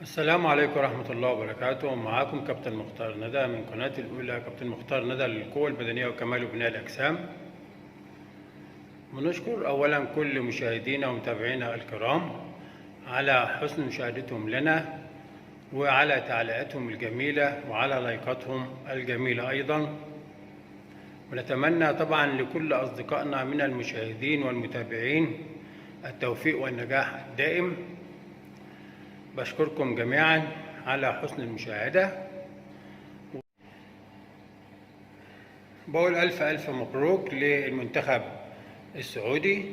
السلام عليكم ورحمة الله وبركاته. معاكم كابتن مختار ندى من قناة الأولى كابتن مختار ندى للقوة البدنية وكمال وبناء الأجسام. ونشكر أولا كل مشاهدينا ومتابعينا الكرام على حسن مشاهدتهم لنا وعلى تعليقاتهم الجميلة وعلى لايكاتهم الجميلة أيضا. ونتمنى طبعا لكل أصدقائنا من المشاهدين والمتابعين التوفيق والنجاح الدائم. بشكركم جميعا على حسن المشاهدة. بقول ألف ألف مبروك للمنتخب السعودي،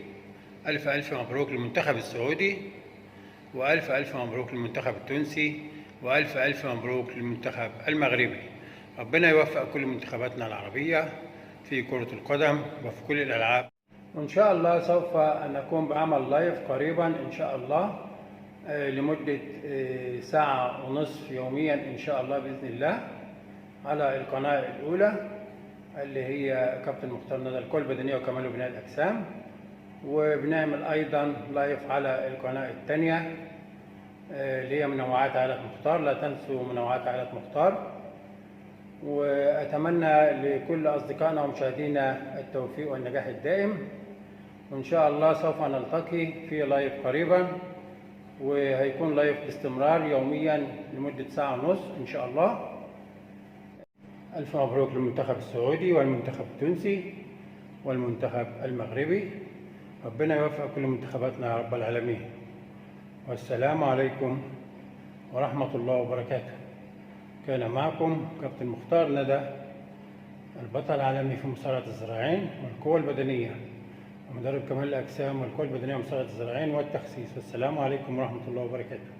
ألف ألف مبروك للمنتخب السعودي، وألف ألف مبروك للمنتخب التونسي، وألف ألف مبروك للمنتخب المغربي. ربنا يوفق كل منتخباتنا العربية في كرة القدم وفي كل الألعاب. وإن شاء الله سوف نقوم بعمل live قريبا إن شاء الله لمدة ساعة ونصف يوميا إن شاء الله بإذن الله على القناة الأولى اللي هي كابتن مختار ندى القوة البدنية وكمال وبناء الأجسام. وبنعمل أيضا live على القناة الثانية اللي هي منوعات عائلة مختار. لا تنسوا منوعات عائلة مختار. وأتمنى لكل أصدقائنا ومشاهدينا التوفيق والنجاح الدائم، وإن شاء الله سوف نلتقي في live قريبا، وهيكون live باستمرار يوميا لمدة ساعة ونص إن شاء الله. ألف مبروك للمنتخب السعودي والمنتخب التونسي والمنتخب المغربي. ربنا يوفق كل منتخباتنا يا رب العالمين. والسلام عليكم ورحمة الله وبركاته. كان معكم كابتن مختار ندى، البطل العالمي في مصارعة الذراعين والقوة البدنية، ومدرب كمال الأجسام والقوة البدنية ومصارعة الذراعين والتخسيس. والسلام عليكم ورحمة الله وبركاته.